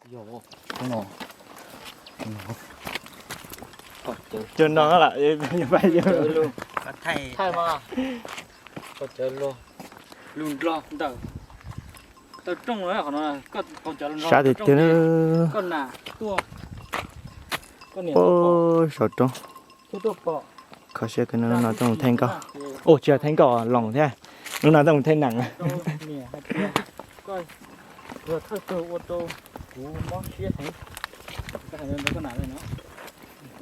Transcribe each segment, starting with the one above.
Cov no lawm, thaij mas, lug nrog ntawm taw rooj, sab tiag tiag. Pab saum roob. Kho siab kawg, hnub no tuaj mus thaij nkauj. Ua tsis yog thaij nkauj, loos thiab. Hnub no tuaj mus thaij nees. Thawj tug ua rau kuv mob siab heev.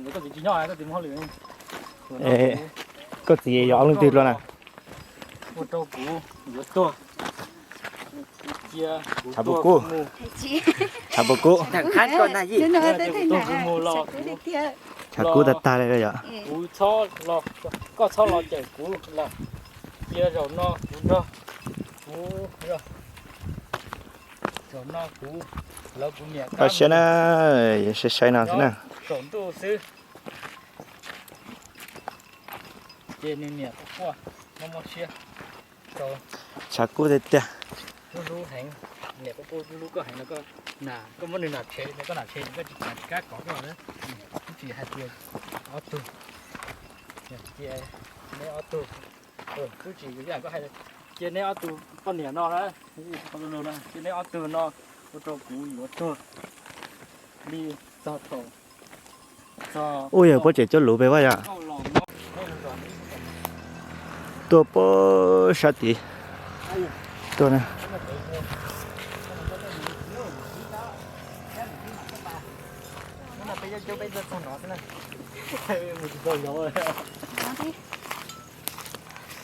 Koj txiv tsis nyob, koj txiv mus hauj lwm. Koj txiv yog ob leeg twg dua na? Ua rau kuv yuav tuag. Tshav puas kub. Tshav puas kub. Tshav kub tag tag li yom. Koj txhob los cawm kuv lawm. Cia zaum no kuv nrog, kuv, zaum no kuv, lawv kuv niam, koj siab na, sai sai no xwb na. Saum ntuj xwb. Ces nws niam quaj quaj, mob mob siab. Tshav kub tiag tiag. Hlub hlub heev, niam quaj quaj hlub hlub koj heev no, koj muab nws nam tshev, koj nam tshev koj tsis kam, tsis kam kov koj na. Twb tsis hais tias ob tug, cia neb ob tug, twb tsis, koj hais, cia neb ob tug poj niam no na, cia neb ob tug no ua rau kuv yuav tuag li txog thaum Ub, yog puab tseem coj luv pem vaj yom. Tuaj puag sab tid tuaj na.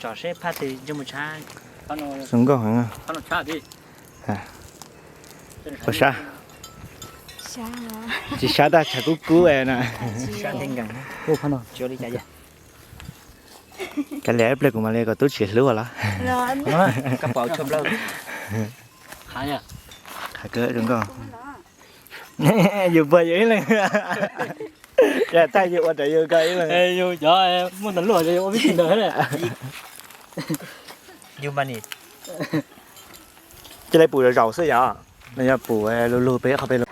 Tsom seb phaj twg ntsej muag tshab. Zoo nkauj heev. Puas sab? Tsis sab tab tshav kub kub na. Kav liam ib pliag kuv mam li kom tub tsis hlub los. Qhov kawg zoo nkauj. Yus puag yus ib leeg. Yog tag yus ua raws yus koj ib leeg. Yus cov muaj ntawv luaj ua vib ntawd. Yus mas ni. Cia li pum zaum zaum xwb yom. Nws yog pum lug lug pem qhov pem lug.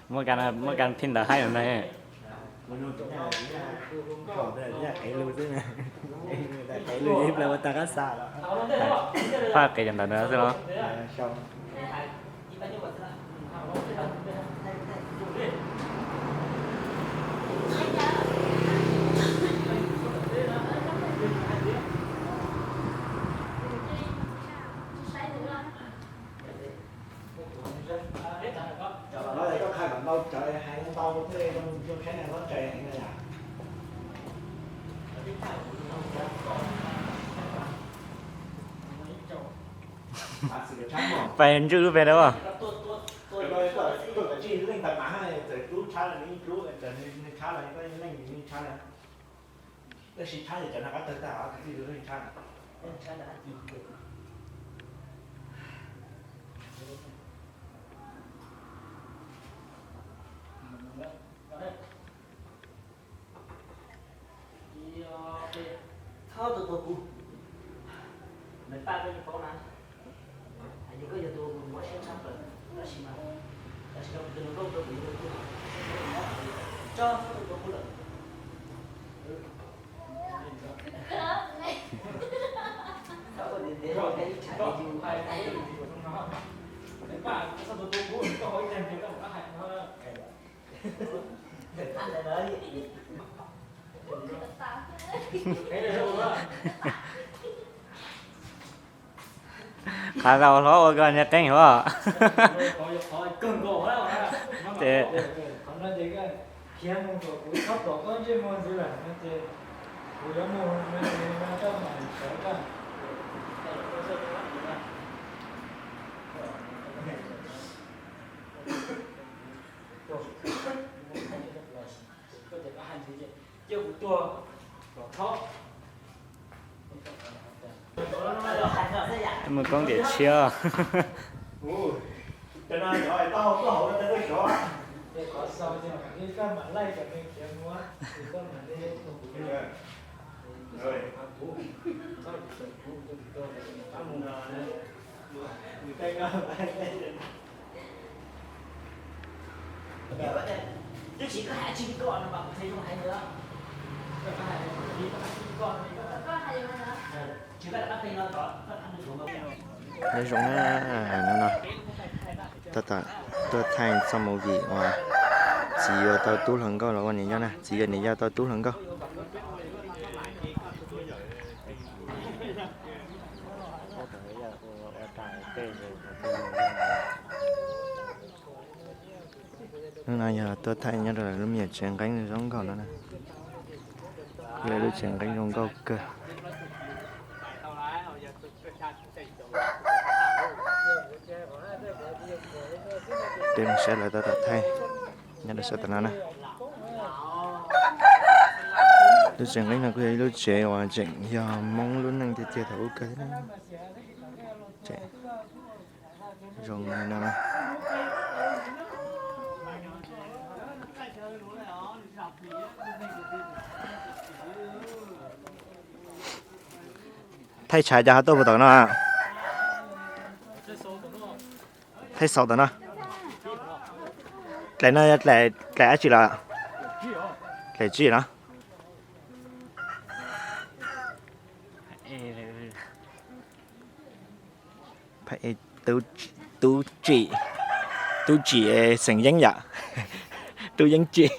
Muaj kas phij ntawv haib no na. Phaj qis cov ntawv no xwb los. Cov no koj qha kom ntau cov hais ntau thiaj zoo saib na, lub tsev heev na yom. Pais ntswj lub pem dab. Tab sis tshab ces cov no qab tawg tag, leej tshab. Txhob tua tua kuv. Nws paj koj yeej paub na. Yog koj yog tus mob siab tshaj plaws, tab sis mas, tab sis koj tus hluas nkauj rau kuv, tso txhob tua tua kuv lawm. Qhov tau hlob ua koj niag qeej huab. Ces Mus koob tiam tshiab. Nyob zoo na, hnub no tab tom tuaj thaij txoj movie uas txiv yuav tau tub hluas nkauj los ua niam yau na, txiv yuav niam yau tau tub hluas nkauj. Hnub no yog tuaj thaij nyob rau lawv lub me nyuam tsev nqeeb zoo nkauj no na. Lawv lub tsev nqeeb zoo nkauj kawg. Peb mus saib lawv tab tom thaij nyob rau sab tom no na. Lub tsev nqeeb no kuj yog ib lub tsev uas tseem yog Hmoob lub neej tiag tiag thaum ub kawg thiab na. Zoo li no na. Thaij tshav cas ho tuaj puag tom no? Thaij xaus tom no. Dlaim no yog dlaim dab tsi los? Dlaim tsib no. Tub Tsim, Tub Tsim xeem Yeeb yom. Tub Yeeb Tsim.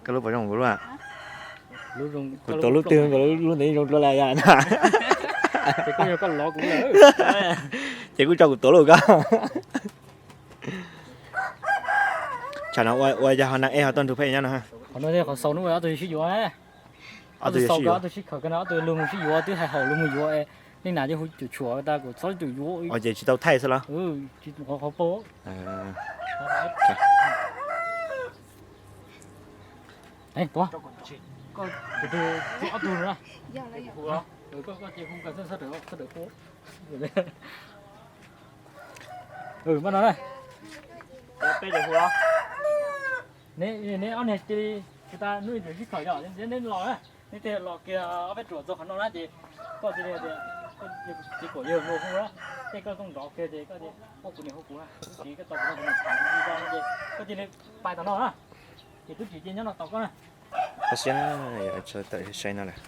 Koj lub puas zoo kuv lub? Kuv tuav lub twg, kuv lub ntawd zoo dua lawm yom. Ces kuj tso kuv tuav lub koj. Tsam no ua yog ho na ej ho tuaj nrug peb nyob no. Qhov no qhov xaus no ob tug sib yuav, ob tug xaus, ob tug sib khaws, ob tug lug mus sib yuav, twb hais haum lug mus yuav, nej nam ces hu cuam tshuam tas kom txhob cuam yuav. Ces tsis tau thaij xwb los? Qhov pau. Tuav, ob tug na. Koj ces hu nkawd sawv daws, sawv daws hu. Mas no na. Neb ob niag cia li, kuv tas hnub ib txwm sib khaws yom, neb los na, neb tej los kiag ob peb ruam txog qhov no na ces koj cia li tias, ces kom yawg luag hu na, tej koj tooj nrov kiag ces koj tias hu kuv niam hu kuv, tsis koj tau kuv no kuv niam tham kuv tsis tau no ces koj cia li pais tom no na, ces Tub Tsim cia nyob no tos koj na. Koj siab na, yog tawm sai no lawm.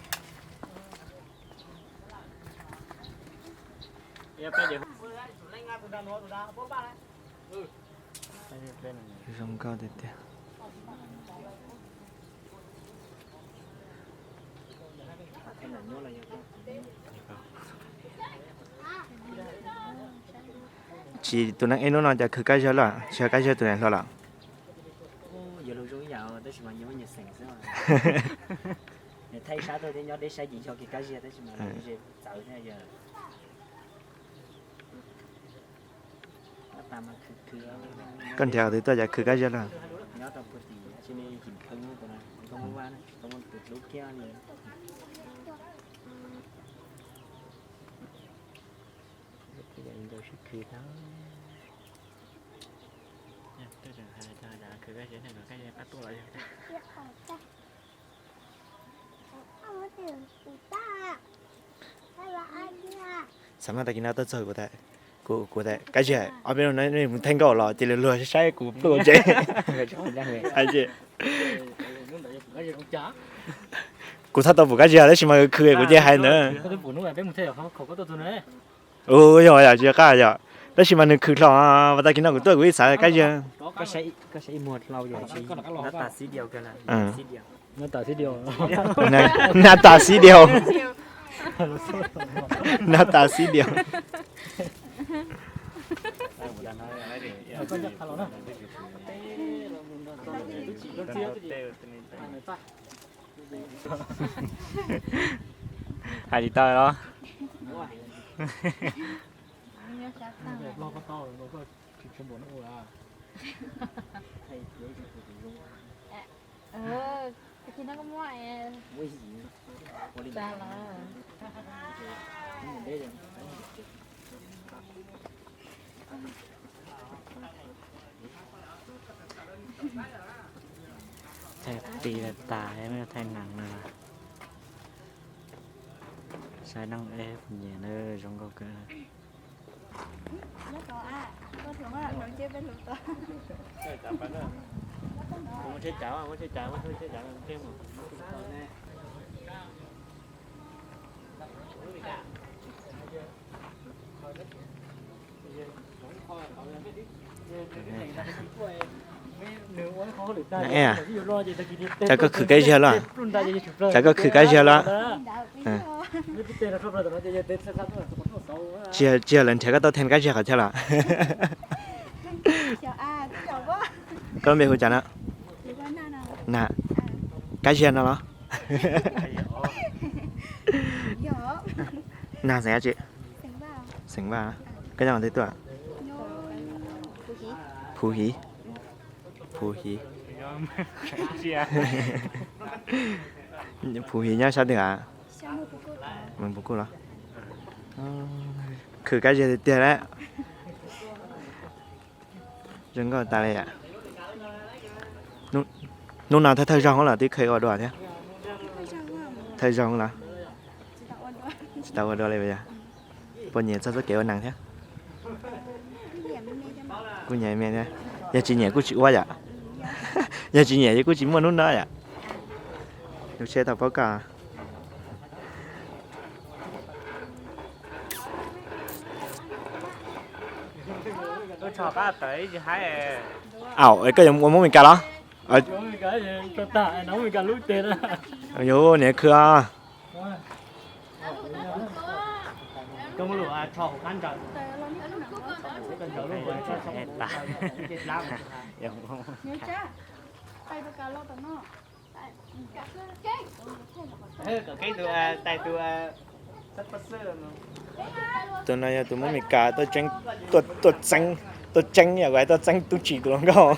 Zoo nkauj tiag tiag. Tsis tus neeg ej hnub no cas khwv Kab Ziag lawm, tsis yog Kab Ziag tus niam hluas lawm? Yuav luag zoo ib yam tab sis mas nyias muaj nyias xeem xwb. Nws thaij sab tuaj thiab nyob deb sab ces yog kiag Kab Ziag tab sis mas ze txawv thiab yog. Koj nrhiav qhov twg tuaj cas khwv Kab Ziag lawm? Nyob rau puag tim, koj muab vaj, koj muab tus hlub kiag li. Sib khwv tag. Khwv Kab Ziag, Kab Ziag pab tuaj los yog. Xav mas tag kis no tuaj txog kuv, kuv, kuv tias Kab Ziag, ob peb hnub no nej mus theej nkauj los cia li luag saib kuv pluj ntse. Kuv txhob tau pum Kab Ziag tab sis mas khwv kuv cia hais ntawd. Ua yog yom, tsis qab yom, tab sis mas nws khwv hlo, mas tag kis no kuv tuaj kuv ib xav Kab Ziag. Nab tas xib diaus. Nab tas xib diaus. Hais tsis tau los. Tab sis no koj muab, ua li, tas los. Thaij qis tas, thaij nees no. Saib neeg eb nyiam na, zoo nkauj kawg. Cov koj khwv kab ziag los? Cov koj khwv kab ziag los? Tsis yog lawv nrhiav koj tuaj them kab ziag qhov chaw los? Koj lub npe hu cas no? Na, kab ziag no los? Na xeem dab tsi? Xeem Vaj. Koj nyob qhov twg tuaj? Phuv Hiv. Phuv Hiv. Phuv Hiv nyob sab twg a? Mus Phuv Kuj los? Khwv kab ziag tiag tiag lawm. Zoo nkauj tas li. Hnub no thawj thawj zaug los twb kheev ua dua thiab? Thawj zaug los? Tsis tau ua dua li yog? Puas nyiam txog txoj kev ua nees thiab? Kuj nyiam me thiab. Yog tsis nyiam kuj tsis ua yom? Yog tsis nyiam kuj tsis muaj hnub no yom? Lub tsheb tau paub koj. Aum, koj yuav ua Hmoob Mes Kas los? Yus niam khw os. Tus no yog tus Hmoob Mes Kas tuaj tseeb, tuaj tseeb yam tuaj tseeb tub tsim tus hluas nkauj.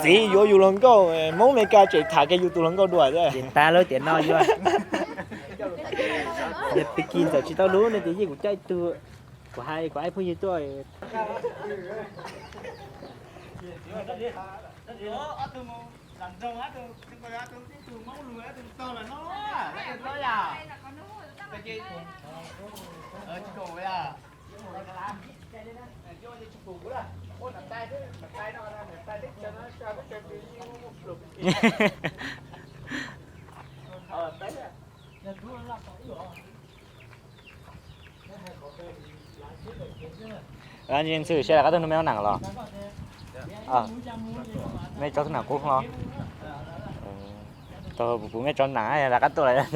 Txiv yuav yus hluas nkauj, Hmoob Mes Kas tseem tham kiag yus tus hluas nkauj dua. Ces tas lawm tiam no yuav. Yog Pis Kis ntxawm tsis tau lub no ces yeej kuv coj ib tug, kuv hais kuv ib phooj ywg tuaj. Ntxhw, seb lawv qab tuaj nrog mej ua nees los? Mej tso tus nees qub los? Tau, kuv mej tso nees lawv qab tuaj lawm.